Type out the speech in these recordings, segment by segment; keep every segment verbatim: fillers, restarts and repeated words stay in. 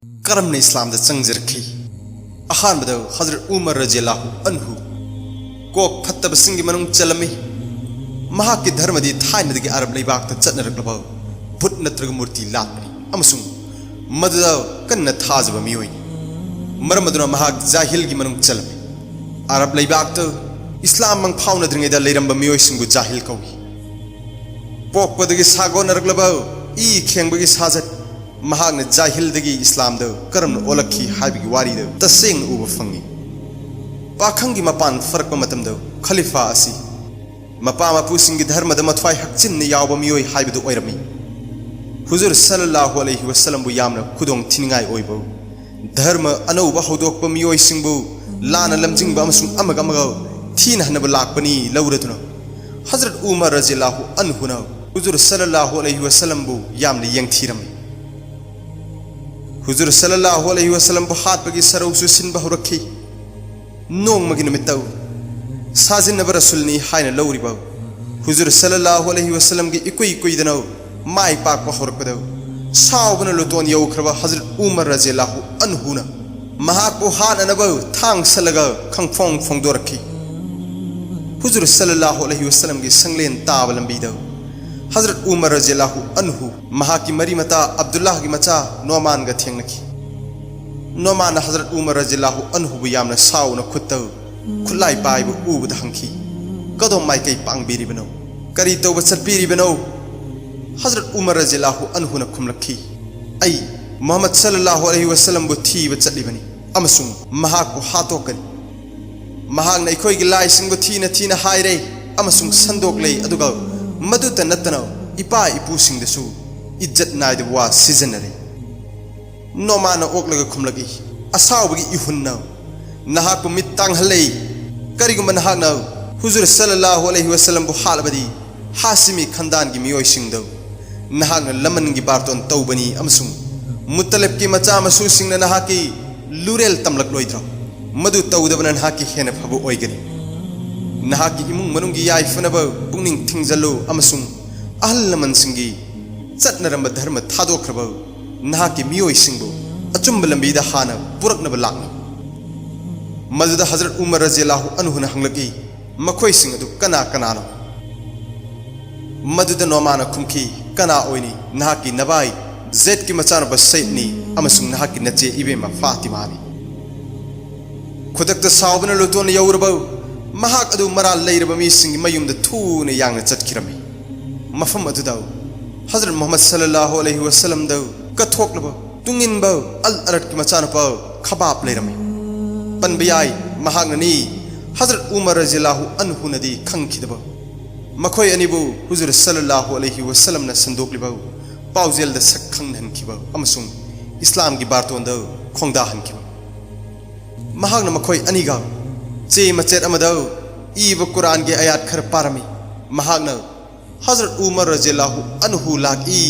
ꯀꯔꯝꯅ ꯏꯁꯂꯥꯝꯗ ꯆꯪꯖꯔꯛꯈꯤ? ꯑꯍꯥꯟꯕꯗ ꯍꯖꯔꯠ ꯎꯃꯔ ꯔꯖꯤꯌꯜꯂꯥꯍꯨ ꯑꯟꯍꯨ ꯀꯣꯛ ꯐꯠꯇꯕꯁꯤꯡꯒꯤ ꯃꯅꯨꯡ ꯆꯜꯂꯝꯃꯤ꯫ ꯃꯍꯥꯛꯀꯤ ꯙꯔꯃꯗꯤ ꯊꯥꯏꯅꯗꯒꯤ ꯑꯔꯕ ꯂꯩꯕꯥꯛꯇ ꯆꯠꯅꯔꯛꯂꯕ ꯕꯨꯠ ꯅꯠꯇ꯭ꯔꯒ ꯃꯨꯔꯇꯤ ꯂꯥꯠꯄꯅꯤ ꯑꯃꯁꯨꯡ ꯃꯗꯨꯗ ꯀꯟꯅ ꯊꯥꯖꯕ ꯃꯤꯑꯣꯏꯅꯤ꯫ ꯃꯔꯝ ꯑꯗꯨꯅ ꯃꯍꯥꯛ ꯖꯥꯍꯤꯜꯒꯤ ꯃꯅꯨꯡ ꯆꯜꯂꯝꯃꯤ꯫ ꯑꯔꯕ ꯂꯩꯕꯥꯛꯇ ꯏꯁꯂꯥꯝ ꯃꯪ ꯐꯥꯎꯅꯗ꯭ꯔꯤꯉꯩꯗ ꯂꯩꯔꯝꯕ ꯃꯤꯑꯣꯏꯁꯤꯡꯕꯨ ꯖꯥꯍꯤꯜ ꯀꯧꯏ꯫ ꯄꯣꯛꯄꯗꯒꯤ ꯁꯥꯒꯣꯟꯅꯔꯛꯂꯕ ꯏ ꯈꯦꯡꯕꯒꯤ ꯁꯥꯖꯠ, ꯃꯍꯥꯛꯅ ꯖꯥꯍꯤꯜꯗꯒꯤ ꯏꯁꯂꯥꯝꯗ ꯀꯔꯝꯅ ꯑꯣꯜꯂꯛꯈꯤ ꯍꯥꯏꯕꯒꯤ ꯋꯥꯔꯤꯗ ꯇꯁꯦꯡꯅ ꯎꯕ ꯐꯪꯏ꯫ ꯄꯥꯈꯪꯒꯤ ꯃꯄꯥꯟ ꯐꯔꯛꯄ ꯃꯇꯝꯗ ꯈꯂꯤꯐꯥ ꯑꯁꯤ ꯃꯄꯥ ꯃꯄꯨꯁꯤꯡꯒꯤ ꯙꯔꯃꯗ ꯃꯊ꯭ꯋꯥꯏ ꯍꯛꯆꯤꯟꯅ ꯌꯥꯎꯕ ꯃꯤꯑꯣꯏ ꯍꯥꯏꯕꯗꯨ ꯑꯣꯏꯔꯝꯃꯤ꯫ ꯍꯨꯖꯨꯔ ꯁꯜꯂꯜꯂꯥꯍꯨ ꯑꯂꯩꯍꯤ ꯋꯁꯜꯂꯝꯕꯨ ꯌꯥꯝꯅ ꯈꯨꯗꯣꯡ ꯊꯤꯅꯤꯡꯉꯥꯏ ꯑꯣꯏꯕ, ꯙꯔꯃ ꯑꯅꯧꯕ ꯍꯧꯗꯣꯛꯄ ꯃꯤꯑꯣꯏꯁꯤꯡꯕꯨ ꯂꯥꯟꯅ ꯂꯝꯖꯤꯡꯕ ꯑꯃꯁꯨꯡ ꯑꯃꯒ ꯑꯃꯒ ꯊꯤꯅꯍꯟꯅꯕ ꯂꯥꯛꯄꯅꯤ ꯂꯧꯔꯗꯨꯅ, ꯍꯖꯔꯠ ꯎꯃꯔ ꯔꯖꯤꯌꯜꯂꯥꯍꯨ ꯑꯟꯍꯨꯅ ꯍꯨꯖꯨꯔ ꯁꯜꯂꯜꯂꯥꯍꯨ ꯑꯂꯩꯍꯤ ꯋꯁꯜꯂꯝꯕꯨ ꯌꯥꯝꯅ ꯌꯦꯡꯊꯤꯔꯝꯃꯤ꯫ ꯍꯨꯖꯨꯔ ꯁꯜꯂꯜꯂꯥꯍꯨ ꯑꯂꯩꯍꯤ ꯋꯁꯜꯂꯝꯕꯨ ꯍꯥꯠꯄꯒꯤ ꯁꯔꯧꯁꯨ ꯁꯤꯟꯕ ꯍꯧꯔꯛꯈꯤ꯫ ꯅꯣꯡꯃꯒꯤ ꯅꯨꯃꯤꯠꯇ ꯁꯥꯖꯤꯟꯅꯕ ꯔꯁꯨꯜꯅꯤ ꯍꯥꯏꯅ ꯂꯧꯔꯤꯕ ꯍꯨꯖꯨꯔ ꯁꯜꯂꯜꯂꯥꯍꯨ ꯑꯂꯩꯍꯤ ꯋꯁꯜꯂꯝꯒꯤ ꯏꯀꯨꯏ ꯀꯨꯏꯗꯅ ꯃꯥꯏ ꯄꯥꯛꯄ ꯍꯧꯔꯛꯄꯗ, ꯁꯥꯎꯕꯅ ꯂꯨꯇꯣꯟ ꯌꯧꯈ꯭ꯔꯕ ꯍꯖꯔꯠ ꯎꯃꯔ ꯔꯖꯤꯌꯜꯂꯥꯍꯨ ꯑꯟꯍꯨꯅ ꯃꯍꯥꯛꯄꯨ ꯍꯥꯠꯅꯅꯕ ꯊꯥꯡ ꯁꯠꯂꯒ ꯈꯪꯐꯣꯡ ꯐꯣꯡꯗꯣꯔꯛꯈꯤ꯫ ꯍꯨꯖꯨꯔ ꯁꯜꯂꯜꯂꯥꯍꯨ ꯑꯂꯩꯍꯤ ꯋꯁꯜꯂꯝꯒꯤ ꯁꯪꯂꯦꯟ ꯇꯥꯕ ꯂꯝꯕꯤꯗ ꯍꯖꯔꯠ ꯎꯃꯔ ꯔꯖꯤꯌꯜꯂꯥꯍꯨ ꯑꯟꯍꯨ ꯃꯍꯥꯛꯀꯤ ꯃꯔꯤ ꯃꯇꯥ ꯑꯕꯗꯨꯜꯂꯥꯍꯒꯤ ꯃꯆꯥ ꯅꯣꯃꯥꯟꯒ ꯊꯦꯡꯅꯈꯤ꯫ ꯅꯣꯃꯥꯟꯅ ꯍꯖꯔꯠ ꯎꯃꯔ ꯔꯖꯤꯌꯜꯂꯥꯍꯨ ꯑꯟꯍꯨꯕꯨ ꯌꯥꯝꯅ ꯁꯥꯎꯅ ꯈꯨꯠꯇ ꯈꯨꯠꯂꯥꯏ ꯄꯥꯏꯕ ꯎꯕꯗ ꯍꯪꯈꯤ, "ꯀꯗꯣꯝ ꯃꯥꯏꯀꯩ ꯄꯥꯡꯕꯤꯔꯤꯕꯅꯣ? ꯀꯔꯤ ꯇꯧꯕ ꯆꯠꯄꯤꯔꯤꯕꯅꯣ?" ꯍꯖꯔꯠ ꯎꯃꯔ ꯔꯖꯤꯌꯜꯂꯥꯍꯨ ꯑꯟꯍꯨꯅ ꯈꯨꯝꯂꯛꯈꯤ, "ꯑꯩ ꯃꯨꯍꯝꯃꯗ ꯁꯜꯂꯜꯂꯥꯍꯨ ꯑꯂꯩꯍꯤ ꯋꯁꯜꯂꯝꯕꯨ ꯊꯤꯕ ꯆꯠꯂꯤꯕꯅꯤ ꯑꯃꯁꯨꯡ ꯃꯍꯥꯛꯄꯨ ꯍꯥꯠꯇꯣꯛꯀꯅꯤ꯫ ꯃꯍꯥꯛꯅ ꯑꯩꯈꯣꯏꯒꯤ ꯂꯥꯏꯁꯤꯡꯕꯨ ꯊꯤꯅ ꯊꯤꯅ ꯍꯥꯏꯔꯦ ꯑꯃꯁꯨꯡ ꯁꯟꯗꯣꯛꯂꯦ, ꯑꯗꯨꯒ ꯃꯗꯨꯇ ꯅꯠꯇꯅ ꯏꯄꯥ ꯏꯄꯨꯁꯤꯡꯗꯁꯨ ꯏꯖꯠ ꯅꯥꯏꯗꯕ ꯋꯥ ꯁꯤꯖꯤꯟꯅꯔꯦ꯫" ꯅꯣꯃꯥꯟꯅ ꯑꯣꯛꯂꯒ ꯈꯨꯝꯂꯛꯏ, "ꯑꯁꯥꯎꯕꯒꯤ ꯏꯍꯨꯟꯅ ꯅꯍꯥꯛꯄꯨ ꯃꯤꯠ ꯇꯥꯡꯍꯜꯂꯦ꯫ ꯀꯔꯤꯒꯨꯝꯕ ꯅꯍꯥꯛꯅ ꯍꯨꯖꯨꯔ ꯁꯜꯂꯜꯂꯥꯍꯨ ꯑꯂꯩꯍꯤ ꯋꯁꯜꯂꯝꯕꯨ ꯍꯥꯠꯂꯕꯗꯤ, ꯍꯥꯁꯤꯃꯤ ꯈꯥꯟꯗꯥꯟꯒꯤ ꯃꯤꯑꯣꯏꯁꯤꯡꯗ ꯅꯍꯥꯛꯅ ꯂꯃꯟꯒꯤ ꯕꯥꯔꯇꯣꯟ ꯇꯧꯕꯅꯤ ꯑꯃꯁꯨꯡ ꯃꯨꯠꯇꯂꯤꯕꯀꯤ ꯃꯆꯥ ꯃꯁꯨꯁꯤꯡꯅ ꯅꯍꯥꯛꯀꯤ ꯂꯨꯔꯦꯜ ꯇꯝꯂꯛꯂꯣꯏꯗ꯭ꯔꯣ? ꯃꯗꯨ ꯇꯧꯗꯕꯅ ꯅꯍꯥꯛꯀꯤ ꯍꯦꯟꯅ ꯐꯕ ꯑꯣꯏꯒꯅꯤ꯫ ꯅꯍꯥꯛꯀꯤ ꯏꯃꯨꯡ ꯃꯅꯨꯡꯒꯤ ꯌꯥꯏꯐꯅꯕ ꯄꯨꯛꯅꯤꯡ ꯊꯤꯡꯖꯜꯂꯨ ꯑꯃꯁꯨꯡ ꯑꯍꯜ ꯂꯃꯟꯁꯤꯡꯒꯤ ꯆꯠꯅꯔꯝꯕ ꯙꯔꯃ ꯊꯥꯗꯣꯛꯈ꯭ꯔꯕ ꯅꯍꯥꯛꯀꯤ ꯃꯤꯑꯣꯏꯁꯤꯡꯕꯨ ꯑꯆꯨꯝꯕ ꯂꯝꯕꯤꯗ ꯍꯥꯟꯅ ꯄꯨꯔꯛꯅꯕ ꯂꯥꯛꯅꯤ꯫ ꯃꯗꯨꯗ ꯍꯖꯔꯠ ꯎꯃꯔ ꯔꯖꯤꯌꯜꯂꯥꯍꯨ ꯑꯟꯍꯨꯅ ꯍꯪꯂꯛꯏ, "ꯃꯈꯣꯏꯁꯤꯡ ꯑꯗꯨ ꯀꯅꯥ ꯀꯅꯥꯅꯣ?" ꯃꯗꯨꯗ ꯅꯣꯃꯥꯟꯅ ꯈꯨꯝꯈꯤ, "ꯀꯅꯥ ꯑꯣꯏꯅꯤ? ꯅꯍꯥꯛꯀꯤ ꯅꯕꯥꯏ ꯖꯦꯗꯀꯤ ꯃꯆꯥꯅꯨꯄꯥ ꯁꯩꯗꯅꯤ ꯑꯃꯁꯨꯡ ꯅꯍꯥꯛꯀꯤ ꯅꯆꯦ ꯏꯕꯦꯝꯃ ꯐꯥꯇꯤꯃꯥꯅꯤ꯫" ꯈꯨꯗꯛꯇ ꯁꯥꯎꯕꯅ ꯂꯨꯇꯣꯟꯅ ꯌꯧꯔꯕ ꯃꯍꯥꯛ ꯑꯗꯨ ꯃꯔꯥꯜ ꯂꯩꯔꯕ ꯃꯤꯁꯤꯡꯒꯤ ꯃꯌꯨꯝꯗ ꯊꯨꯅ ꯌꯥꯡꯅ ꯆꯠꯈꯤꯔꯝꯃꯤ꯫ ꯃꯐꯝ ꯑꯗꯨꯗ ꯍꯖꯔꯠ ꯃꯨꯍꯝꯃꯗ ꯁꯜꯂꯜꯂꯥꯍꯨ ꯑꯂꯩꯍꯤ ꯋꯁꯜꯂꯝꯗ ꯀꯠꯊꯣꯛꯂꯕ ꯇꯨꯡꯏꯟꯕ ꯑꯜ ꯑꯔꯠꯀꯤ ꯃꯆꯥꯅꯨꯄꯥ ꯈꯕꯥꯕ ꯂꯩꯔꯝꯃꯤ꯫ ꯄꯟꯕ ꯌꯥꯏ, ꯃꯍꯥꯛꯅꯅꯤ ꯍꯖꯔꯠ ꯎꯃꯔ ꯔꯖꯤꯌꯜꯂꯥꯍꯨ ꯑꯟꯍꯨꯅꯗꯤ ꯈꯪꯈꯤꯗꯕ꯫ ꯃꯈꯣꯏ ꯑꯅꯤꯕꯨ ꯍꯨꯖꯨꯔ ꯁꯜꯂꯜꯂꯥꯍꯨ ꯑꯂꯩꯍꯤ ꯋꯁꯜꯂꯝꯅ ꯁꯟꯗꯣꯛꯂꯤꯕ ꯄꯥꯎꯖꯦꯜꯗ ꯁꯛ ꯈꯪꯅꯍꯟꯈꯤꯕ ꯑꯃꯁꯨꯡ ꯏꯁꯂꯥꯝꯒꯤ ꯕꯥꯔꯇꯣꯟꯗ ꯈꯣꯡꯗꯥꯍꯟꯈꯤꯕ꯫ ꯃꯍꯥꯛꯅ ꯃꯈꯣꯏ ꯑꯅꯤꯒ ꯆꯦ ꯃꯆꯦꯠ ꯑꯃꯗ ꯏꯕ ꯀꯨꯔꯥꯟꯒꯤ ꯑꯌꯥꯠ ꯈꯔ ꯄꯥꯔꯝꯃꯤ꯫ ꯃꯍꯥꯛꯅ ꯍꯖꯔꯠ ꯎꯃꯔ ꯔꯖꯤꯌꯜꯂꯥꯍꯨ ꯑꯟꯍꯨ ꯂꯥꯛꯏ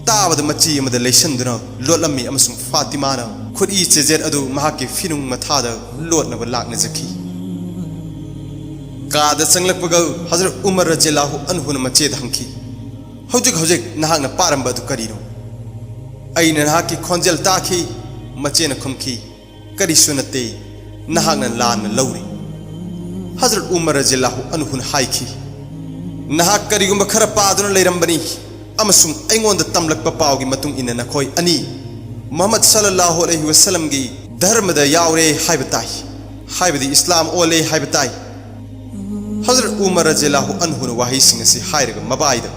ꯇꯥꯕꯗ ꯃꯆꯤ ꯑꯃꯗ ꯂꯩꯁꯟꯗꯨꯅ ꯂꯣꯠꯂꯝꯃꯤ ꯑꯃꯁꯨꯡ ꯐꯥꯇꯤꯃꯥꯅ ꯈꯨꯠꯏ ꯆꯦꯖꯦꯠ ꯑꯗꯨ ꯃꯍꯥꯛꯀꯤ ꯐꯤꯅꯨꯡ ꯃꯊꯥꯗ ꯂꯣꯠꯅꯕ ꯂꯥꯛꯅꯖꯈꯤ꯫ ꯀꯥꯗ ꯆꯪꯂꯛꯄꯒ ꯍꯖꯔꯠ ꯎꯃꯔ ꯔꯖꯤꯌꯜꯂꯥꯍꯨ ꯑꯟꯍꯨꯅ ꯃꯆꯦꯗ ꯍꯪꯈꯤ, "ꯍꯧꯖꯤꯛ ꯍꯧꯖꯤꯛ ꯅꯍꯥꯛꯅ ꯄꯥꯔꯝꯕ ꯑꯗꯨ ꯀꯔꯤꯅꯣ?" "ꯑꯩꯅ ꯅꯍꯥꯛꯀꯤ ꯈꯣꯟꯖꯦꯜ ꯇꯥꯈꯤ," ꯃꯆꯦꯅ ꯈꯨꯝꯈꯤ꯫ "ꯀꯔꯤꯁꯨ ꯅꯠꯇꯦ, ꯅꯍꯥꯛꯅ ꯂꯥꯟꯅ ꯂꯧꯔꯤ꯫" ꯍꯖꯔꯠ ꯎꯃꯔ ꯔꯖꯤꯌꯜꯂꯥꯍꯨ ꯑꯟꯍꯨꯅ ꯍꯥꯏꯈꯤ, "ꯅꯍꯥꯛ ꯀꯔꯤꯒꯨꯝꯕ ꯈꯔ ꯄꯥꯗꯨꯅ ꯂꯩꯔꯝꯕꯅꯤ ꯑꯃꯁꯨꯡ ꯑꯩꯉꯣꯟꯗ ꯇꯝꯂꯛꯄ ꯄꯥꯎꯒꯤ ꯃꯇꯨꯡ ꯏꯟꯅ ꯅꯈꯣꯏ ꯑꯅꯤ ꯃꯨꯍꯝꯃꯗ ꯁꯜꯂꯜꯂꯥꯍꯨ ꯑꯂꯩꯍꯤ ꯋꯁꯜꯂꯝꯒꯤ ꯙꯔꯃꯗ ꯌꯥꯎꯔꯦ ꯍꯥꯏꯕ ꯇꯥꯏ, ꯍꯥꯏꯕꯗꯤ ꯏꯁꯂꯥꯝ ꯑꯣꯜꯂꯦ ꯍꯥꯏꯕ ꯇꯥꯏ꯫" ꯍꯖꯔꯠ ꯎꯃꯔ ꯔꯖꯤꯌꯜꯂꯥꯍꯨ ꯑꯟꯍꯨꯅ ꯋꯥꯍꯩꯁꯤꯡ ꯑꯁꯤ ꯍꯥꯏꯔꯒ ꯃꯕꯥꯏꯗ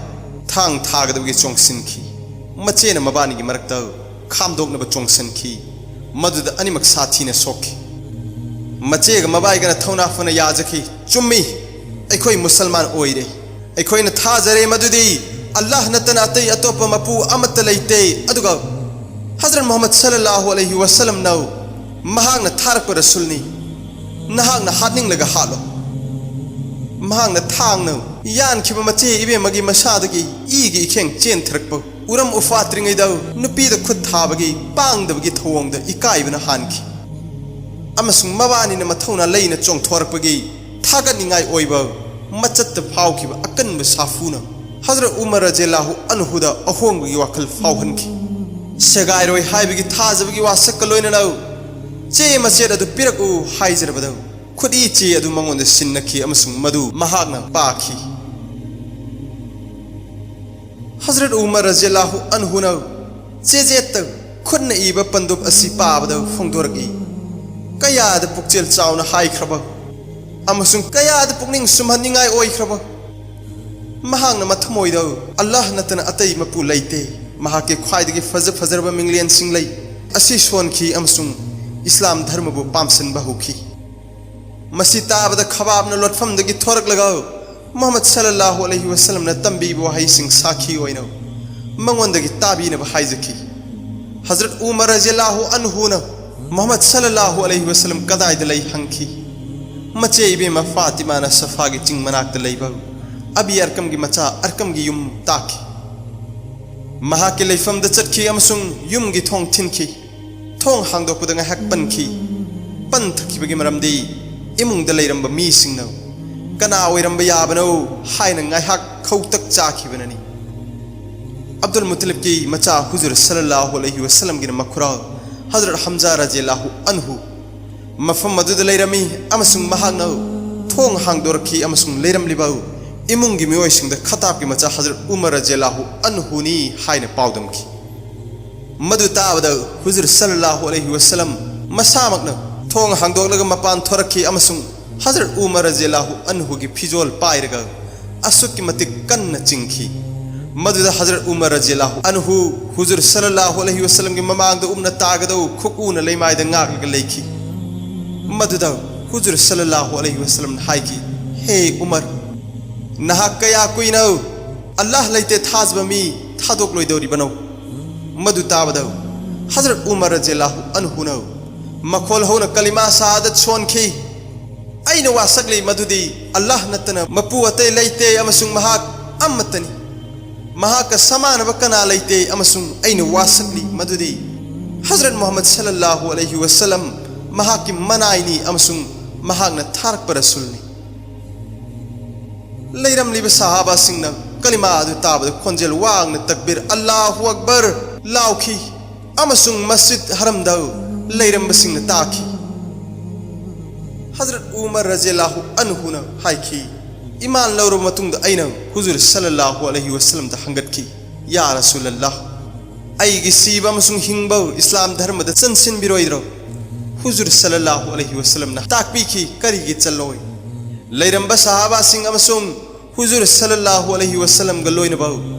ꯊꯥꯡ ꯊꯥꯒꯗꯕꯒꯤ ꯆꯣꯡꯁꯤꯟꯈꯤ꯫ ꯃꯆꯦꯅ ꯃꯕꯥꯅꯤꯒꯤ ꯃꯔꯛꯇ ꯈꯥꯝꯗꯣꯛꯅꯕ ꯆꯣꯡꯁꯤꯟꯈꯤ꯫ ꯃꯗꯨꯗ ꯑꯅꯤꯃꯛ ꯁꯥꯊꯤꯅ ꯁꯣꯛꯈꯤ꯫ ꯃꯆꯦꯒ ꯃꯕꯥꯏꯒꯅ ꯊꯧꯅꯥ ꯐꯅ ꯌꯥꯖꯈꯤ, "ꯆꯨꯝꯃꯤ, ꯑꯩꯈꯣꯏ ꯃꯨꯁꯜꯃꯥꯟ ꯑꯣꯏꯔꯦ꯫ ꯑꯩꯈꯣꯏꯅ ꯊꯥꯖꯔꯦ ꯃꯗꯨꯗꯤ ꯑꯜꯂꯥꯍ ꯅꯠꯇꯅ ꯑꯇꯩ ꯑꯇꯣꯞꯄ ꯃꯄꯨ ꯑꯃꯠꯇ ꯂꯩꯇꯦ, ꯑꯗꯨꯒ ꯍꯖꯔꯠ ꯃꯨꯍꯝꯃꯗ ꯁꯜꯂꯜꯂꯥꯍꯨ ꯑꯂꯩꯍꯤ ꯋꯁꯜꯂꯝꯅ ꯃꯍꯥꯛꯅ ꯊꯥꯔꯛꯄ ꯔꯁꯨꯜꯅꯤ꯫ ꯅꯍꯥꯛꯅ ꯍꯥꯠꯅꯤꯡꯂꯒ ꯍꯥꯠꯂꯣ꯫" ꯃꯍꯥꯛꯅ ꯊꯥꯡꯅ ꯌꯥꯟꯈꯤꯕ ꯃꯆꯦ ꯏꯕꯦꯝꯃꯒꯤ ꯃꯁꯥꯗꯒꯤ ꯏꯒꯤ ꯏꯈꯦꯡ ꯆꯦꯟꯊꯔꯛꯄ ꯎꯔꯝ ꯎꯐꯥꯠꯇ꯭ꯔꯤꯉꯩꯗ ꯅꯨꯄꯤꯗ ꯈꯨꯠ ꯊꯥꯕꯒꯤ ꯄꯥꯡꯗꯕꯒꯤ ꯊꯧꯑꯣꯡꯗ ꯏꯀꯥꯏꯕꯅ ꯍꯥꯟꯈꯤ꯫ ꯑꯃꯁꯨꯡ ꯃꯕꯥꯅꯤꯅ ꯃꯊꯧꯅꯥ ꯂꯩꯅ ꯆꯣꯡꯊꯣꯔꯛꯄꯒꯤ ꯊꯥꯒꯠꯅꯤꯡꯉꯥꯏ ꯑꯣꯏꯕ ꯃꯆꯠꯇ ꯐꯥꯎꯈꯤꯕ ꯑꯀꯟꯕ ꯁꯥꯐꯨꯅ ꯍꯖꯔꯠ ꯎꯃꯔ ꯔꯖꯤꯌꯜꯂꯥꯍꯨ ꯑꯟꯍꯨꯗ ꯑꯍꯣꯡꯕꯒꯤ ꯋꯥꯈꯜ ꯐꯥꯎꯍꯟꯈꯤ꯫ ꯁꯦꯒꯥꯏꯔꯣꯏ ꯍꯥꯏꯕꯒꯤ ꯊꯥꯖꯕꯒꯤ ꯋꯥꯁꯛꯀ ꯂꯣꯏꯅꯅ ꯆꯦ ꯃꯆꯦꯠ ꯑꯗꯨ ꯄꯤꯔꯛꯎ ꯍꯥꯏꯖꯔꯕꯗ, ꯈꯨꯠꯏ ꯆꯦ ꯑꯗꯨ ꯃꯉꯣꯟꯗ ꯁꯤꯟꯅꯈꯤ ꯑꯃꯁꯨꯡ ꯃꯗꯨ ꯃꯍꯥꯛꯅ ꯄꯥꯈꯤ꯫ ꯍꯖꯔꯠ ꯎꯃꯔ ꯔꯖꯤꯌꯜꯂꯥꯍꯨ ꯑꯟꯍꯨꯅ ꯆꯦꯖꯦꯠꯇ ꯈꯨꯠꯅ ꯏꯕ ꯄꯟꯗꯨꯞ ꯑꯁꯤ ꯄꯥꯕꯗ ꯐꯣꯡꯗꯣꯔꯛꯏ, ꯀꯌꯥꯗ ꯄꯨꯛꯆꯦꯜ ꯆꯥꯎꯅ ꯍꯥꯏꯈ꯭ꯔꯕ ꯑꯃꯁꯨꯡ ꯀꯌꯥꯗ ꯄꯨꯛꯅꯤꯡ ꯁꯨꯝꯍꯟꯅꯤꯡꯉꯥꯏ ꯑꯣꯏꯈ꯭ꯔꯕ꯫ ꯃꯍꯥꯛꯅ ꯃꯊꯃꯣꯏꯗ, "ꯑꯜꯂꯥꯍ ꯅꯠꯇꯅ ꯑꯇꯩ ꯃꯄꯨ ꯂꯩꯇꯦ, ꯃꯍꯥꯛꯀꯤ ꯈ꯭ꯋꯥꯏꯗꯒꯤ ꯐꯖ ꯐꯖꯔꯕ ꯃꯤꯡꯂꯦꯟꯁꯤꯡ ꯂꯩ" ꯑꯁꯤ ꯁꯣꯟꯈꯤ ꯑꯃꯁꯨꯡ ꯏꯁꯂꯥꯝ ꯙꯔꯃꯕꯨ ꯄꯥꯝꯁꯟꯕ ꯍꯧꯈꯤ꯫ ꯃꯁꯤ ꯇꯥꯕꯗ ꯈꯕꯥꯕꯅ ꯂꯣꯠꯐꯝꯗꯒꯤ ꯊꯣꯔꯛꯂꯒ ꯃꯨꯍꯝꯃꯗ ꯁꯜꯂꯜꯂꯥꯍꯨ ꯑꯂꯩꯍꯤ ꯋꯁꯜꯂꯝꯅ ꯇꯝꯕꯤꯕ ꯋꯥꯍꯩꯁꯤꯡ ꯁꯥꯈꯤ ꯑꯣꯏꯅ ꯃꯉꯣꯟꯗꯒꯤ ꯇꯥꯕꯤꯅꯕ ꯍꯥꯏꯖꯈꯤ꯫ ꯍꯖꯔꯠ ꯎꯃꯔ ꯔꯖꯤꯌꯜꯂꯥꯍꯨ ꯑꯟꯍꯨꯅ ꯃꯨꯍꯝꯃꯗ ꯁꯜꯂꯜꯂꯥꯍꯨ ꯑꯂꯩꯍꯤ ꯋꯁꯜꯂꯝ ꯀꯗꯥꯏꯗ ꯂꯩ ꯍꯪꯈꯤ꯫ ꯃꯆꯦ ꯏꯕꯦꯝꯃ ꯐꯥꯇꯤꯃꯥꯅ ꯁꯐꯥꯒꯤ ꯆꯤꯡ ꯃꯅꯥꯛꯇ ꯂꯩꯕ ꯑꯕꯤ ꯑꯔꯀꯝꯒꯤ ꯃꯆꯥ ꯑꯔꯀꯝꯒꯤ ꯌꯨꯝ ꯇꯥꯛꯈꯤ꯫ ꯃꯍꯥꯛꯀꯤ ꯂꯩꯐꯝꯗ ꯆꯠꯈꯤ ꯑꯃꯁꯨꯡ ꯌꯨꯝꯒꯤ ꯊꯣꯡ ꯊꯤꯟꯈꯤ꯫ ꯊꯣꯡ ꯍꯥꯡꯗꯣꯛꯄꯗ ꯉꯥꯏꯍꯥꯛ ꯄꯟꯈꯤ꯫ ꯄꯟꯊꯈꯤꯕꯒꯤ ꯃꯔꯝꯗꯤ ꯏꯃꯨꯡꯗ ꯂꯩꯔꯝꯕ ꯃꯤꯁꯤꯡꯅ "ꯀꯅꯥ ꯑꯣꯏꯔꯝꯕ ꯌꯥꯕꯅꯣ?" ꯍꯥꯏꯅ ꯉꯥꯏꯍꯥꯛ ꯈꯧꯇꯛ ꯆꯥꯈꯤꯕꯅꯅꯤ꯫ ꯑꯕꯗꯨꯜ ꯃꯨꯇꯂꯤꯕꯀꯤ ꯃꯆꯥ ꯍꯨꯖꯨꯔ ꯁꯜꯂꯜꯂꯥꯍꯨ ꯑꯂꯩꯍꯤ ꯋꯁꯜꯂꯝꯒꯤꯅ ꯃꯈꯨꯔꯥ ꯍꯖꯔꯠ ꯍꯝꯖꯥ ꯔꯖꯤꯌꯜꯂꯥꯍꯨ ꯑꯟꯍꯨ ꯃꯐꯝ ꯑꯗꯨꯗ ꯂꯩꯔꯝꯃꯤ ꯑꯃꯁꯨꯡ ꯃꯍꯥꯛꯅ ꯊꯣꯡ ꯍꯥꯡꯗꯣꯔꯛꯈꯤ ꯑꯃꯁꯨꯡ ꯂꯩꯔꯝꯂꯤꯕ ꯏꯃꯨꯡꯒꯤ ꯃꯤꯑꯣꯏꯁꯤꯡꯗ ꯈꯇꯥꯕꯀꯤ ꯃꯆꯥ ꯍꯖꯔꯠ ꯎꯃꯔ ꯔꯖꯤꯌꯜꯂꯥꯍꯨ ꯑꯟꯍꯨꯅꯤ ꯍꯥꯏꯅ ꯄꯥꯎꯗꯝꯈꯤ꯫ ꯃꯗꯨ ꯇꯥꯕꯗ ꯍꯨꯖꯨꯔ ꯁꯜꯂꯜꯂꯥꯍꯨ ꯑꯂꯩꯍꯤ ꯋꯁꯜꯂꯝ ꯃꯁꯥꯃꯛꯅ ꯊꯣꯡ ꯍꯥꯡꯗꯣꯛꯂꯒ ꯃꯄꯥꯟ ꯊꯣꯔꯛꯈꯤ ꯑꯃꯁꯨꯡ ꯍꯖꯔꯠ ꯎꯃꯔ ꯔꯖꯤꯌꯜꯂꯥꯍꯨ ꯑꯟꯍꯨꯒꯤ ꯐꯤꯖꯣꯜ ꯄꯥꯏꯔꯒ ꯑꯁꯨꯛꯀꯤ ꯃꯇꯤꯛ ꯀꯟꯅ ꯆꯤꯡꯈꯤ꯫ ꯃꯗꯨꯗ ꯍꯖꯔꯠ ꯎꯃꯔ ꯔꯖꯤꯌꯜꯂꯥꯍꯨ ꯑꯟꯍꯨ ꯍꯨꯖꯨꯔ ꯁꯜꯂꯜꯂꯥꯍꯨ ꯑꯂꯩꯍꯤ ꯋꯁꯜꯂꯝꯒꯤ ꯃꯃꯥꯡꯗ ꯎꯞꯅ ꯇꯥꯒꯗꯧ ꯈꯨꯛꯎꯅ ꯂꯩꯃꯥꯏꯗ ꯉꯥꯛꯂꯒ ꯂꯩꯈꯤ꯫ ꯃꯗꯨꯗ ꯍꯨꯖꯨꯔ ꯁꯜꯂꯜꯂꯥꯍꯨ ꯑꯂꯩꯍꯤ ꯋꯁꯜꯂꯝꯅ ꯍꯥꯏꯈꯤ, "ꯍꯦ ꯎꯃꯔ, ꯅꯍꯥꯛ ꯀꯌꯥ ꯀꯨꯏꯅ ꯑꯜꯂꯥꯍ ꯂꯩꯇꯦ ꯊꯥꯖꯕ ꯃꯤ ꯊꯥꯗꯣꯛꯂꯣꯏꯗꯧꯔꯤꯕꯅꯣ?" ꯃꯗꯨ ꯇꯥꯕꯗ ꯍꯖꯔꯠ ꯎꯃꯔ ꯔꯖꯤꯌꯜꯂꯥꯍꯨ ꯑꯟꯍꯨꯅ ꯃꯈꯣꯜ ꯍꯧꯅ ꯀꯂꯤꯃꯥ ꯁꯍꯥꯗꯠ ꯁꯣꯟꯈꯤ꯫ "ꯑꯩꯅ ꯋꯥꯁꯛꯂꯤ ꯃꯗꯨꯗꯤ ꯑꯜꯂꯥꯍ ꯅꯠꯇꯅ ꯃꯄꯨ ꯑꯇꯩ ꯂꯩꯇꯦ ꯑꯃꯁꯨꯡ ꯃꯍꯥꯛ ꯑꯃꯠꯇꯅꯤ꯫ ꯃꯍꯥꯛꯀ ꯁꯃꯥꯟꯅꯕ ꯀꯅꯥ ꯂꯩꯇꯦ ꯑꯃꯁꯨꯡ ꯑꯩꯅ ꯋꯥꯁꯛꯂꯤ ꯃꯗꯨꯗꯤ ꯍꯖꯔꯠ ꯃꯨꯍꯝꯃꯗ ꯁꯜꯂꯜꯂꯥꯍꯨ ꯑꯂꯩꯍꯤ ꯋꯁꯜꯂꯝ ꯃꯍꯥꯛꯀꯤ ꯃꯅꯥꯏꯅꯤ ꯑꯃꯁꯨꯡ ꯃꯍꯥꯛꯅ ꯊꯥꯔꯛꯄ ꯔꯁꯨꯜꯅꯤ꯫" ꯂꯩꯔꯝꯂꯤꯕ ꯁꯍꯥꯕꯥꯁꯤꯡꯅ ꯀꯂꯤꯃꯥ ꯑꯗꯨ ꯇꯥꯕꯗ ꯈꯣꯟꯖꯦꯜ ꯋꯥꯡꯅ ꯇꯛꯕꯤꯔ "ꯑꯜꯂꯥꯍꯨ ꯑꯛꯕꯔ" ꯂꯥꯎꯈꯤ ꯑꯃꯁꯨꯡ ꯃꯁꯖꯤꯗ ꯍꯔꯝꯗ ꯂꯩꯔꯝꯕꯁꯤꯡꯅ ꯇꯥꯈꯤ꯫ ꯍꯖꯔꯠ ꯎꯃꯔ ꯔꯖꯤꯌꯜꯂꯥꯍꯨ ꯑꯟꯍꯨꯅ ꯍꯥꯏꯈꯤ, "ꯏꯃꯥꯟ ꯂꯧꯔꯕ ꯃꯇꯨꯡꯗ ꯑꯩꯅ ꯍꯨꯖꯨꯔ ꯁꯜꯂꯜꯂꯥꯍꯨ ꯑꯂꯩꯍꯤ ꯋꯁꯜꯂꯝꯗ ꯍꯪꯒꯠꯈꯤ, 'ꯌꯥ ꯔꯁꯨꯂꯜꯂꯥꯍ, ꯑꯩꯒꯤ ꯁꯤꯕ ꯑꯃꯁꯨꯡ ꯍꯤꯡꯕ ꯏꯁꯂꯥꯝ ꯙꯔꯃꯗ ꯆꯟꯁꯤꯟꯕꯤꯔꯣꯏꯗ꯭ꯔꯣ?' ꯍꯨꯖꯨꯔ ꯁꯜꯂꯜꯂꯥꯍꯨ ꯑꯂꯩꯍꯤ ꯋꯁꯜꯂꯝꯅ ꯇꯥꯛꯄꯤꯈꯤ, ꯀꯔꯤꯒꯤ ꯆꯜꯂꯣꯏ? ꯂꯩꯔꯝꯕ ꯁꯍꯥꯕꯥꯁꯤꯡ ꯑꯃꯁꯨꯡ ꯍꯨꯖꯨꯔ ꯁꯜꯂꯜꯂꯥꯍꯨ ꯑꯂꯩꯍꯤ ꯋꯁꯜꯂꯝꯒ ꯂꯣꯏꯅꯕ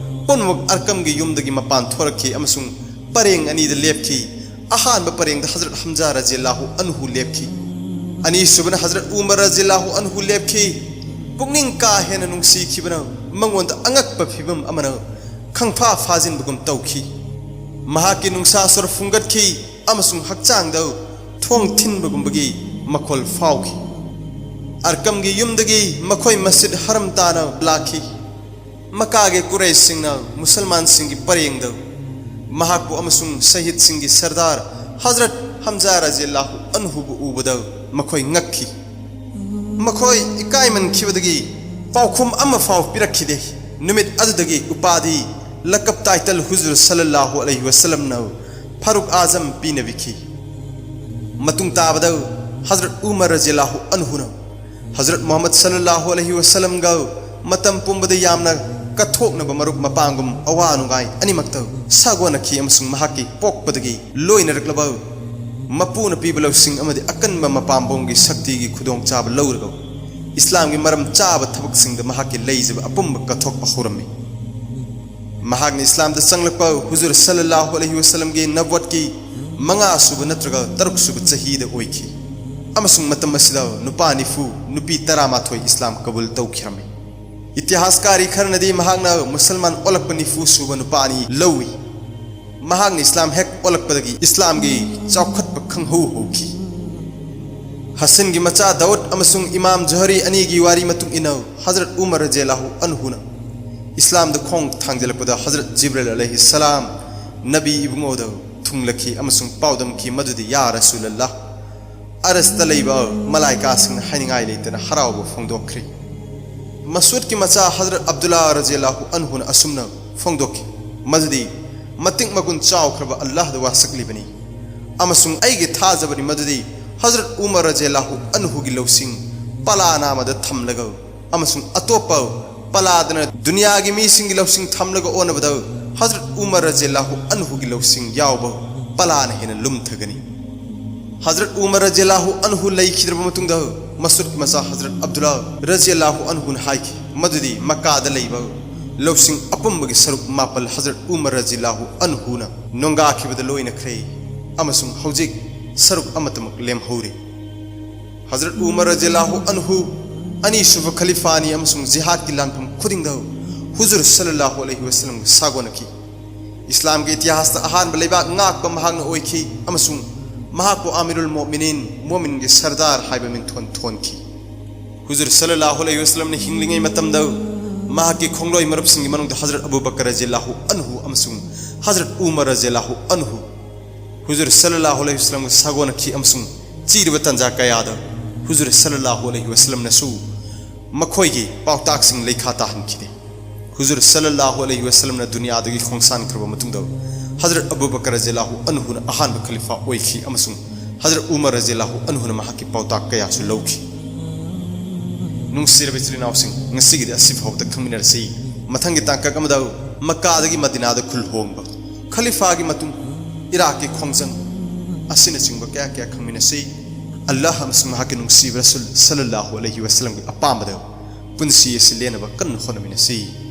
ꯄꯨꯝꯅꯃꯛ ꯑꯔꯀꯝꯒꯤ ꯌꯨꯝꯗꯒꯤ ꯃꯄꯥꯟ ꯊꯣꯔꯛꯈꯤ ꯑꯃꯁꯨꯡ ꯄꯔꯦꯡ ꯑꯅꯤꯗ ꯂꯦꯞꯈꯤ꯫ ꯑꯍꯥꯟꯕ ꯄꯔꯦꯡꯗ ꯍꯖꯔꯠ ꯍꯝꯖꯥ ꯔꯖꯤꯌꯜꯂꯥꯍꯨ ꯑꯟꯍꯨ ꯂꯦꯞꯈꯤ꯫ ꯑꯅꯤꯁꯨꯕꯅ ꯍꯖꯔꯠ ꯎꯃꯔ ꯔꯖꯤꯌꯜꯂꯥꯍꯨ ꯑꯟꯍꯨ ꯂꯦꯞꯈꯤ꯫ ꯄꯨꯛꯅꯤꯡ ꯀꯥ ꯍꯦꯟꯅ ꯅꯨꯡꯁꯤꯈꯤꯕꯅ ꯃꯉꯣꯟꯗ ꯑꯉꯛꯄ ꯐꯤꯚꯝ ꯑꯃꯅ ꯈꯪꯐꯥ ꯐꯥꯖꯤꯟꯕꯒꯨꯝ ꯇꯧꯈꯤ꯫ ꯃꯍꯥꯛꯀꯤ ꯅꯨꯡꯁꯥ ꯁꯣꯔ ꯐꯨꯡꯒꯠꯈꯤ ꯑꯃꯁꯨꯡ ꯍꯛꯆꯥꯡꯗ ꯊꯣꯡ ꯊꯤꯟꯕꯒꯨꯝꯕꯒꯤ ꯃꯈꯣꯜ ꯐꯥꯎꯈꯤ꯫ ꯑꯔꯀꯝꯒꯤ ꯌꯨꯝꯗꯒꯤ ꯃꯈꯣꯏ ꯃꯁꯖꯤꯗ ꯍꯔꯝ ꯇꯥꯅ ꯂꯥꯛꯈꯤ꯫ ꯃꯀꯥꯒꯤ ꯀꯨꯔꯩꯁꯁꯤꯡꯅ ꯃꯨꯁꯜꯃꯥꯟꯁꯤꯡꯒꯤ ꯄꯔꯦꯡꯗ ꯃꯍꯥꯛꯄꯨ ꯑꯃꯁꯨꯡ ꯁꯍꯤꯗꯁꯤꯡꯒꯤ ꯁꯔꯗꯥꯔ ꯍꯖꯔꯠ ꯍꯝꯖꯥ ꯔꯖꯤꯌꯜꯂꯥꯍꯨ ꯑꯟꯍꯨꯕꯨ ꯎꯕꯗ ꯃꯈꯣꯏ ꯉꯛꯈꯤ꯫ ꯃꯈꯣꯏ ꯏꯀꯥꯏꯃꯟꯈꯤꯕꯗꯒꯤ ꯄꯥꯎꯈꯨꯝ ꯑꯃ ꯐꯥꯎ ꯄꯤꯔꯛꯈꯤꯗꯦ꯫ ꯅꯨꯃꯤꯠ ꯑꯗꯨꯗꯒꯤ ꯎꯄꯥꯙꯤ, ꯂꯀꯕ ꯇꯥꯏꯇꯜ ꯍꯨꯖꯨꯔ ꯁꯜꯂꯜꯂꯥꯍꯨ ꯑꯂꯩꯍꯤ ꯋꯁꯜꯂꯝꯅ ꯐꯥꯔꯨꯛ ꯑꯥꯖꯝ ꯄꯤꯅꯕꯤꯈꯤ꯫ ꯃꯇꯨꯡ ꯇꯥꯕꯗ ꯍꯖꯔꯠ ꯎꯃꯔ ꯔꯖꯤꯌꯜꯂꯥꯍꯨ ꯑꯟꯍꯨꯅ ꯍꯖꯔꯠ ꯃꯨꯍꯝꯃꯗ ꯁꯜꯂꯜꯂꯥꯍꯨ ꯑꯂꯩꯍꯤ ꯋꯁꯜꯂꯝꯒ ꯃꯇꯝ ꯄꯨꯝꯕꯗ ꯌꯥꯝꯅ ꯀꯠꯊꯣꯛꯅꯕ ꯃꯔꯨꯞ ꯃꯄꯥꯡꯒꯨꯝ ꯑꯋꯥ ꯅꯨꯡꯉꯥꯏ ꯑꯅꯤꯃꯛꯇ ꯁꯥꯒꯣꯟꯅꯈꯤ ꯑꯃꯁꯨꯡ ꯃꯍꯥꯛꯀꯤ ꯄꯣꯛꯄꯗꯒꯤ ꯂꯣꯏꯅꯔꯛꯂꯕ ꯃꯄꯨꯅ ꯄꯤꯕ ꯂꯧꯁꯤꯡ ꯑꯃꯗꯤ ꯑꯀꯟꯕ ꯃꯄꯥꯝꯕꯣꯝꯒꯤ ꯁꯛꯇꯤꯒꯤ ꯈꯨꯗꯣꯡꯆꯥꯕ ꯂꯧꯔꯒ ꯏꯁꯂꯥꯝꯒꯤ ꯃꯔꯝ ꯆꯥꯕ ꯊꯕꯛꯁꯤꯡꯗ ꯃꯍꯥꯛꯀꯤ ꯂꯩꯖꯕ ꯑꯄꯨꯝꯕ ꯀꯠꯊꯣꯛꯄ ꯍꯧꯔꯝꯃꯤ꯫ ꯃꯍꯥꯛꯅ ꯏꯁꯂꯥꯝꯗ ꯆꯪꯂꯛꯄ ꯍꯨꯖꯨꯔ ꯁꯜꯂꯜꯂꯥꯍꯨ ꯑꯂꯩꯍꯤ ꯋꯁꯜꯂꯝꯒꯤ ꯅꯕꯨꯋꯠꯀꯤ ꯃꯉꯥꯁꯨꯕ ꯅꯠꯇ꯭ꯔꯒ ꯇꯔꯨꯛꯁꯨꯕ ꯆꯍꯤꯗ ꯑꯣꯏꯈꯤ, ꯑꯃꯁꯨꯡ ꯃꯇꯝ ꯑꯁꯤꯗ ꯅꯨꯄꯥ ꯅꯤꯐꯨ, ꯅꯨꯄꯤ ꯇꯔꯥꯃꯥꯊꯣꯏ ꯏꯁꯂꯥꯝ ꯀꯕꯨꯜ ꯇꯧꯈꯤꯔꯝꯃꯤ꯫ ꯏꯇꯤꯍꯥꯁꯀꯥꯔꯤ ꯈꯔꯅꯗꯤ ꯃꯍꯥꯛꯅ ꯃꯨꯁꯜꯃꯥꯟ ꯑꯣꯜꯂꯛꯄ ꯅꯤꯐꯨ ꯁꯨꯕ ꯅꯨꯄꯥꯅꯤ ꯂꯧꯏ꯫ ꯃꯍꯥꯛꯅ ꯏꯁꯂꯥꯝ ꯍꯦꯛ ꯑꯣꯜꯂꯛꯄꯗꯒꯤ ꯏꯁꯂꯥꯝꯒꯤ ꯆꯥꯎꯈꯠꯄ ꯈꯪꯍꯧ ꯍꯧꯈꯤ꯫ ꯍꯁꯟꯒꯤ ꯃꯆꯥ ꯗꯥꯎꯗ ꯑꯃꯁꯨꯡ ꯏꯃꯥꯝ ꯖꯨꯍꯔꯤ ꯑꯅꯤꯒꯤ ꯋꯥꯔꯤ ꯃꯇꯨꯡ ꯏꯟꯅ, ꯍꯖꯔꯠ ꯎꯃꯔ ꯔꯖꯤꯌꯜꯂꯥꯍꯨ ꯑꯟꯍꯨꯅ ꯏꯁꯂꯥꯝꯗ ꯈꯣꯡ ꯊꯥꯡꯖꯤꯜꯂꯛꯄꯗ, ꯍꯖꯔꯠ ꯖꯤꯕ꯭ꯔꯤꯜ ꯑꯂꯩꯍꯤ ꯁꯂꯥꯝ ꯅꯕꯤ ꯏꯕꯨꯡꯉꯣꯗ ꯊꯨꯡꯂꯈꯤ ꯑꯃꯁꯨꯡ ꯄꯥꯎꯗꯝꯈꯤ ꯃꯗꯨꯗꯤ, "ꯌꯥ ꯔꯁꯨꯂꯜꯂꯥꯍ, ꯑꯔꯁꯇ ꯂꯩꯕ ꯃꯂꯥꯏꯀꯥꯁꯤꯡꯅ ꯍꯥꯏꯅꯤꯡꯉꯥꯏ ꯂꯩꯇꯅ ꯍꯔꯥꯎꯕ ꯐꯣꯡꯗꯣꯛꯈ꯭ꯔꯦ"꯫ ꯃꯁꯨꯗꯀꯤ ꯃꯆꯥ ꯍꯖꯔꯠ ꯑꯕꯗꯨꯜꯂꯥ ꯔꯖꯤꯌꯜꯂꯥꯍꯨ ꯑꯟꯍꯨꯅ ꯑꯁꯨꯝꯅ ꯐꯣꯡꯗꯣꯛꯈꯤ, ꯃꯗꯨꯗꯤ, ꯃꯇꯤꯛ ꯃꯒꯨꯟ ꯆꯥꯎꯈ꯭ꯔꯕ ꯑꯜꯂꯥꯍꯗ ꯋꯥꯁꯛꯂꯤꯕꯅꯤ꯫ ꯑꯃꯁꯨꯡ ꯑꯩꯒꯤ ꯊꯥꯖꯕꯅꯤ ꯃꯗꯨꯗꯤ ꯍꯖꯔꯠ ꯎꯃꯔ ꯔꯖꯤꯌꯜꯂꯥꯍꯨ ꯑꯟꯍꯨꯒꯤ ꯂꯧꯁꯤꯡ ꯄꯂꯥ ꯅꯥꯃꯗ ꯊꯝꯂꯒ ꯑꯃꯁꯨꯡ ꯑꯇꯣꯞꯄ ꯄꯂꯥꯗꯅ ꯗꯨꯅꯤꯌꯥꯒꯤ ꯃꯤꯁꯤꯡꯒꯤ ꯂꯧꯁꯤꯡ ꯊꯝꯂꯒ ꯑꯣꯟꯅꯕꯗ ꯍꯖꯔꯠ ꯎꯃꯔ ꯔꯖꯤꯌꯜꯂꯥꯍꯨ ꯑꯟꯍꯨꯒꯤ ꯂꯧꯁꯤꯡ ꯌꯥꯎꯕ ꯄꯂꯥꯅ ꯍꯦꯟꯅ ꯂꯨꯝꯊꯒꯅꯤ꯫ ꯍꯖꯔꯠ ꯎꯃꯔ ꯔꯖꯤꯌꯜꯂꯥꯍꯨ ꯑꯟꯍꯨ ꯂꯩꯈꯤꯗ꯭ꯔꯕ ꯃꯇꯨꯡꯗ ꯃꯁꯨꯗꯀꯤ ꯃꯆꯥ ꯍꯖꯔꯠ ꯑꯕꯗꯨꯜꯂꯥ ꯔꯖꯤꯌꯜꯂꯥꯍꯨ ꯑꯟꯍꯨꯅ ꯍꯥꯏꯈꯤ ꯃꯗꯨꯗꯤ ꯃꯛꯀꯥꯗ ꯂꯩꯕ ꯂꯧꯁꯤꯡ ꯑꯄꯨꯝꯕꯒꯤ ꯁꯔꯨꯛ ꯃꯥꯄꯜ ꯍꯖꯔꯠ ꯎꯃꯔ ꯔꯖꯤꯌꯜꯂꯥꯍꯨ ꯑꯟꯍꯨꯅ ꯅꯣꯡꯒꯥꯈꯤꯕꯗ ꯂꯣꯏꯅꯈ꯭ꯔꯦ ꯑꯃꯁꯨꯡ ꯍꯧꯖꯤꯛ ꯁꯔꯨꯛ ꯑꯃꯠꯇꯃꯛ ꯂꯦꯝꯍꯧꯔꯤ꯫ ꯍꯖꯔꯠ ꯎꯃꯔ ꯔꯖꯤꯌꯜꯂꯥꯍꯨ ꯑꯟꯍꯨ ꯑꯅꯤꯁꯨꯕ ꯈꯂꯤꯐꯥꯅꯤ ꯑꯃꯁꯨꯡ ꯖꯤꯍꯥꯗꯀꯤ ꯂꯥꯟꯐꯝ ꯈꯨꯗꯤꯡꯗ ꯍꯨꯖꯨꯔ ꯁꯜꯂꯜꯂꯥꯍꯨ ꯑꯂꯩꯍꯤ ꯋꯁꯜꯂꯝꯒ ꯁꯥꯒꯣꯟꯅꯈꯤ꯫ ꯏꯁꯂꯥꯝꯒꯤ ꯏꯇꯤꯍꯥꯁꯇ ꯑꯍꯥꯟꯕ ꯂꯩꯕꯥꯛ ꯉꯥꯛꯄ ꯃꯍꯥꯛꯅ ꯑꯣꯏꯈꯤ ꯑꯃꯁꯨꯡ ꯃꯍꯥꯛꯄꯨ ꯑꯃꯤꯔꯨꯜ ꯃꯣꯃꯤꯅꯤꯟ, ꯃꯣꯃꯤꯟꯒꯤ ꯁꯔꯗꯥꯔ ꯍꯥꯏꯕ ꯃꯤꯡꯊꯣꯟ ꯊꯣꯟꯈꯤ꯫ ꯍꯨꯖꯨꯔ ꯁꯜꯂꯜꯂꯥꯍꯨ ꯑꯂꯩꯍꯤ ꯋꯁꯜꯂꯝꯅ ꯍꯤꯡꯂꯤꯉꯩ ꯃꯇꯝꯗ ꯃꯍꯥꯛꯀꯤ ꯈꯣꯡꯂꯣꯏ ꯃꯔꯨꯞꯁꯤꯡꯒꯤ ꯃꯅꯨꯡꯗ ꯍꯖꯔꯠ ꯑꯕꯨ ꯕꯀꯔ ꯔꯖꯤꯌꯜꯂꯥꯍꯨ ꯑꯟꯍꯨ ꯑꯃꯁꯨꯡ ꯍꯖꯔꯠ ꯎꯃꯔ ꯔꯖꯤꯌꯜꯂꯥꯍꯨ ꯑꯟꯍꯨ ꯍꯨꯖꯨꯔ ꯁꯜꯂꯜꯂꯥꯍꯨ ꯑꯂꯩꯍꯤ ꯋꯁꯜꯂꯝꯒ ꯁꯥꯒꯣꯟꯅꯈꯤ ꯑꯃꯁꯨꯡ ꯆꯤꯔꯕ ꯇꯟꯖꯥ ꯀꯌꯥꯗ ꯍꯨꯖꯨꯔ ꯁꯜꯂꯜꯂꯥꯍꯨ ꯑꯂꯩꯍꯤ ꯋꯁꯜꯂꯝꯅꯁꯨ ꯃꯈꯣꯏꯒꯤ ꯄꯥꯎꯇꯥꯛꯁꯤꯡ ꯂꯩꯈꯥ ꯇꯥꯍꯟꯈꯤꯗꯦ꯫ ꯍꯨꯖꯨꯔ ꯁꯜꯂꯜꯂꯥꯍꯨ ꯑꯂꯩꯍꯤ ꯋꯁꯜꯂꯝꯅ ꯗꯨꯅꯤꯌꯥꯗꯒꯤ ꯈꯣꯡꯁꯥꯟꯈ꯭ꯔꯕ ꯃꯇꯨꯡꯗ ꯍꯖꯔꯠ ꯑꯕꯨ ꯕꯀꯔ ꯔꯖꯤꯌꯜꯂꯥꯍꯨ ꯑꯟꯍꯨꯅ ꯑꯍꯥꯟꯕ ꯈꯂꯤꯐꯥ ꯑꯣꯏꯈꯤ ꯑꯃꯁꯨꯡ ꯍꯖꯔꯠ ꯎꯃꯔ ꯔꯖꯤꯌꯜꯂꯥꯍꯨ ꯑꯟꯍꯨꯅ ꯃꯍꯥꯛꯀꯤ ꯄꯥꯎꯇꯥꯛ ꯀꯌꯥꯁꯨ ꯂꯧꯈꯤ꯫ ꯅꯨꯡꯁꯤꯔꯕ ꯏꯆꯤꯜ ꯏꯅꯥꯎꯁꯤꯡ, ꯉꯁꯤꯒꯤꯗꯤ ꯑꯁꯤꯐꯥꯎꯗ ꯈꯪꯃꯤꯟꯅꯔꯁꯤ꯫ ꯃꯊꯪꯒꯤ ꯇꯥꯡꯀꯛ ꯑꯃꯗ ꯃꯛꯀꯥꯗꯒꯤ ꯃꯗꯤꯅꯥꯗ ꯈꯨꯜ ꯍꯣꯡꯕ, ꯈꯂꯤꯐꯥꯒꯤ ꯃꯇꯨꯡ, ꯏꯔꯥꯛꯀꯤ ꯈꯣꯡꯖꯪ ꯑꯁꯤꯅꯆꯤꯡꯕ ꯀꯌꯥ ꯀꯌꯥ ꯈꯪꯃꯤꯟꯅꯁꯤ꯫ ꯑꯜꯂꯥꯍ ꯑꯃꯁꯨꯡ ꯃꯍꯥꯛꯀꯤ ꯅꯨꯡꯁꯤꯕ ꯔꯁꯨꯜ ꯁꯜꯂꯜꯂꯥꯍꯨ ꯑꯂꯩꯍꯤ ꯋꯁꯜꯂꯝꯒꯤ ꯑꯄꯥꯝꯕꯗ ꯄꯨꯟꯁꯤ ꯑꯁꯤ ꯂꯦꯟꯅꯕ ꯀꯟꯅ ꯍꯣꯠꯅꯃꯤꯟꯅꯁꯤ꯫